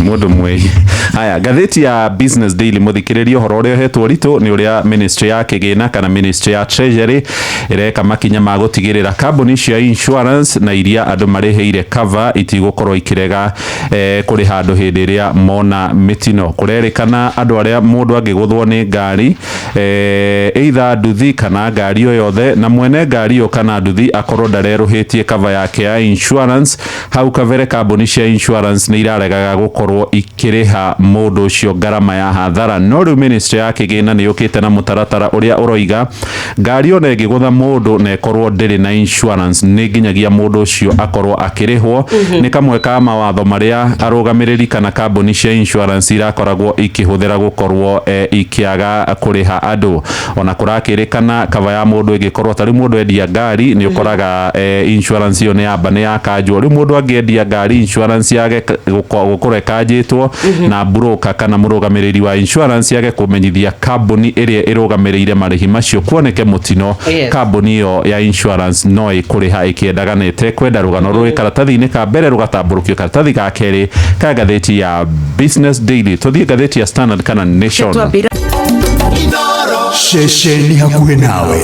Mũndũ mwĩhi. Haya, ngathĩti ya Business Daily, mũthikĩrĩria, ũhoro ũrĩa ũhetwo ũritũ nĩ ũrĩa ministry ya kĩgĩna kana ministry ya Treasury ĩreka makinya ma gũtigĩrĩra kambuni cia insurance na iria andũ marĩhĩire cover itigũkorwo ikĩrega kũrĩha andũ hĩndĩ ĩrĩa mona mĩtino. Kũrerĩkana andũ arĩa mũndũ angĩgũthwo nĩ ngari, either nduthi kana ngari o yothe, na mwene ngari ĩyo kana nduthi akorwo ndarerũhĩtie cover yake ya insurance, hau kabere kambuni cia insurance nĩ iraregaga gũkorwo ikĩrĩha mũndũ ũcio ngarama ya hathara. No rĩu ministry ya kĩgĩna nĩ yũkĩte na mũtaratara ũrĩa ũroiga ngari ona ĩngĩgũtha mũndũ na ĩkorwo ndĩrĩ na insurance, nĩ nginyagia mũndũ ũcio akorwo akĩrĩhwo. Nĩ kamwe ka mawatho marĩa arũgamĩrĩri kana kambuni cia insurance irakoragwo ikĩhũthĩra gũkorwo ikĩaga kũrĩha andũ. Ona kũrakĩrĩkana cover ya mũndũ ĩngĩkorwo, ta rĩu mũndũ endia ngari, nĩ ũkoraga insurance ĩyo nĩ yamba nĩ yakanjwo. Rĩu mũndũ angĩendia ngari, insurance yage gũkorwo ĩkanjĩtwo, na broker kana mũrũgamĩrĩri wa insurance yage kũmenyithia kambuni ĩrĩa ĩrũgamĩrĩire marĩhi macio, kuoneke mũtino, kambuni ĩyo ya insurance no ĩkũrĩha ĩkĩendaga na ĩtekwenda. Rũgano rũrĩ karatathi-inĩ ka mbere, rũgatambũrũkio karatathi ga kerĩ ka ngathĩti ya Business Daily. Tũthiĩ ngathĩti ya Standard kana Nation. Twambĩra Ceceni hakuhĩ nawe.